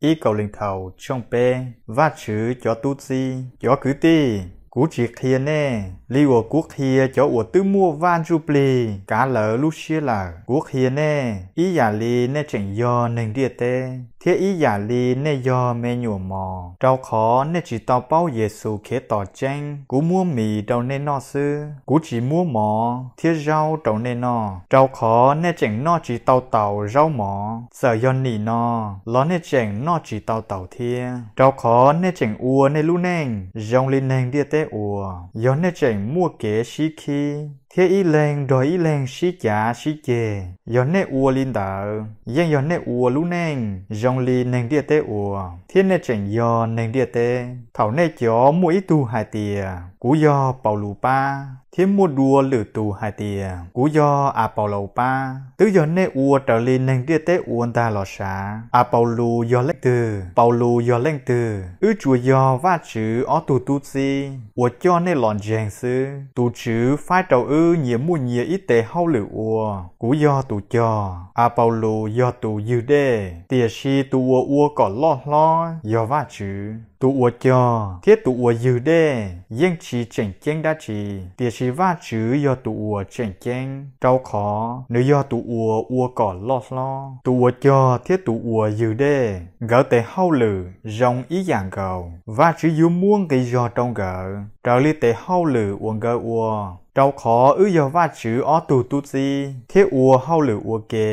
I Kauleethaus tshooj peb. Vajtswv cov tub txib. Cov kwv tij, kuv tsis qhia nej li uas kuv qhia cov uas twb muaj Vaj Ntsujplig kav lawv lub siab lawm. Kuv qhia nej ib yam li nej tseem yog neeg ntiaj teb thiab ib yam li nej yog me nyuam mos, rau qhov nej tsis tau paub Yexus Khetos tseeb. Kuv muab mis rau nej noj xwb, kuv tsis muab mov thiab zaub rau nej noj, rau qhov nej tseem noj tsis tau taus zaub mov. Txawm yog nim no los nej tseem noj tsis tau taus thiab, rau qhov nej tseem ua nej lub neej zoo li neeg ntiaj teb ua. Yog nej tseem muaj kev sib khib thiab ib leeg nrog ib leeg sib cav sib ceg, yog nej ua li ntawd, yeej yog nej ua lub neej zoo li neeg ntiaj teb ua, thiab nej tseem yog neeg ntiaj teb. Thaum nej cov muaj ib tug hais tias, Kuv yog Paulus pab, thiab muaj dua lwm tus hais tias, Kuv yog Apaulaus pab, twb yog nej ua raws li neeg ntiaj teb ua ntag los sav. Apaulus yog leej twg? Paulus yog leej twg? Wb tsuas yog Vajtswv ob tug tub txib uas coj nej los ntseeg xwb. Tus Tswv faib rau wb nyias muaj nyias ib tes hauj lwm ua. Kuv yog tus cog, Apaulus yog tus ywg dej, tiam sis tus uas ua kom loj hlob yog Vajtswv. Tus uas cog thiab tus uas ywg dej yeej tsis tseem ceeb dab tsi, tiam sis Vajtswv yog tus uas tseem ceeb, rau qhov nws yog tus uas ua kom loj hlob. Tus uas cog thiab tus uas ywg dej, nkawd tes hauj lwm zoo ib yam nkaus. Vajtswv yuav muab nqi zog rau nkawd raws li tes hauj lwm uas nkawd ua. Rau qhov wb yog Vajtswv ob tug tub txib thiab ua hauj lwm ua ke.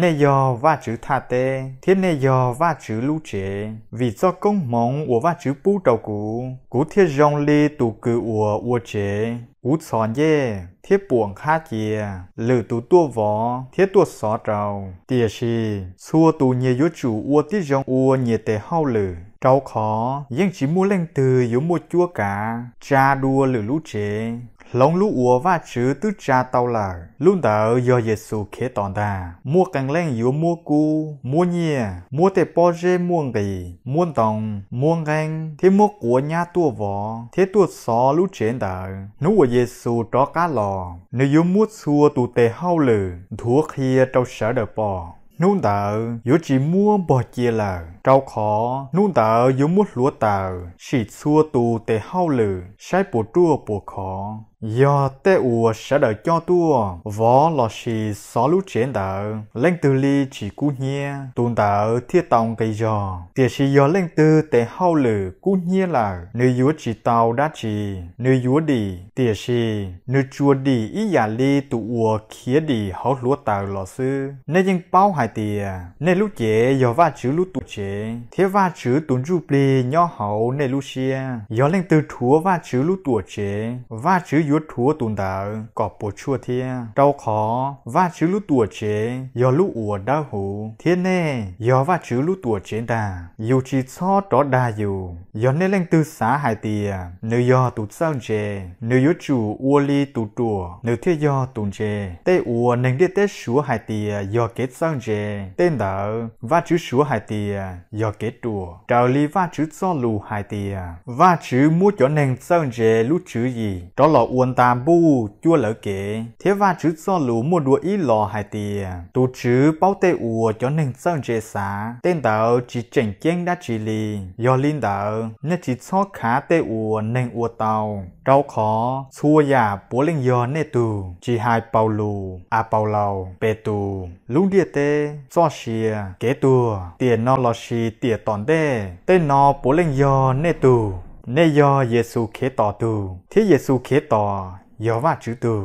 Nej yog Vajtswv thaj teb thiab nej yog Vajtswv lub tsev. Vim txoj koob hmoov uas Vajtswv pub rau kuv, kuv thiaj zoo li tus kws uas ua tsev. Kuv txhos ncej thiab puam nqhab cia, lwm tus tuaj vov thiab tuaj xov rau. Tiam sis txhua tus nyias yuav tsum ua tib zoo ua nyias tes hauj lwm, rau qhov yeej tsis muaj leej twg yuav muaj cuab kav tsa dua lwm lub tsev, hloov lub uas Vajtswv twb tsa tau lawm, lub ntawd yog Yexus Khetos ntag. Muaj qee leej yuav muab kub, muab nyiaj, muab tej pob zeb muaj nqis, muab ntoo, muab nqeeb thiab muab quav nyab tuaj vov thiab tuaj xov lub tsev ntawd. Hnub uas Yexus rov qab los, nws yuav muab txhua tus tes hauj lwm nthuav qhia rau sawv daws pom. Hnub ntawd yuav tsis muab npog cia lawm, rau qhov hnub ntawd yuav muab hluav taws sim txhua tus tes hauj lwm saib puas ruaj puas khov. Yog tej uas sawv daws coj tuaj vov lossis xov lub tsev ntawd, leej twg li tsis kub hnyiab, tus ntawd thiaj tau nqi zog. Tiam sis yog leej twg tes hauj lwm kub hnyiab lawm, nws yuav tsis tau dab tsi, nws yuav dim, tiam sis nws tsuas dim ib yam li tus uas khiav dim hauv hluav taws los xwb. Nej yeej paub hais tias nej lub cev yog Vajtswv lub Tuamtsev, thiab Vajtswv tus Ntsujplig nyob hauv nej lub siab. Yog leej twg rhuav Vajtswv lub Tuamtsev, Vajtswv yuav rhuav tus ntawd kom puas tsuaj thiab, rau qhov Vajtswv lub Tuamtsev yog lub uas dawb huv, thiab nej yog Vajtswv lub Tuamtsev ntag. Yus tsis txhob rov dag yus. Yog nej leej twg xav hais tias nws yog tus txawj ntse, nws yuav tsum ua li tus ruam, nws thiaj yog tus ntse. Tej uas neeg ntiaj teb suav hais tias yog kev txawj ntse, tej ntawd Vajtswv suav hais tias yog kev ruam. Raws li Vajtswv txoj lus hais tias, Vajtswv muab cov neeg txawj ntse lub tswv yim rov los ua nta npuj cuab lawv kev, thiab Vajtswv txoj lus muaj dua ib los hais tias, Tus Tswv paub tej uas cov neeg txawj ntse xav, tej ntawd tsis tseem ceeb dab tsi li. Yog li ntawd, nej tsis txhob khav tej uas neeg ua tau, rau qhov txhua yam puav leej yog nej tug, tsis hais Paulus, Apaulaus, Petus, lub ntiaj teb, txoj sia, kev tuag, tiam no lossis tiam tom ntej, tej no puav leej yog nej tug. Nej yog Yexus Khetos tug, thiab Yexus Khetos yog Vajtswv tug.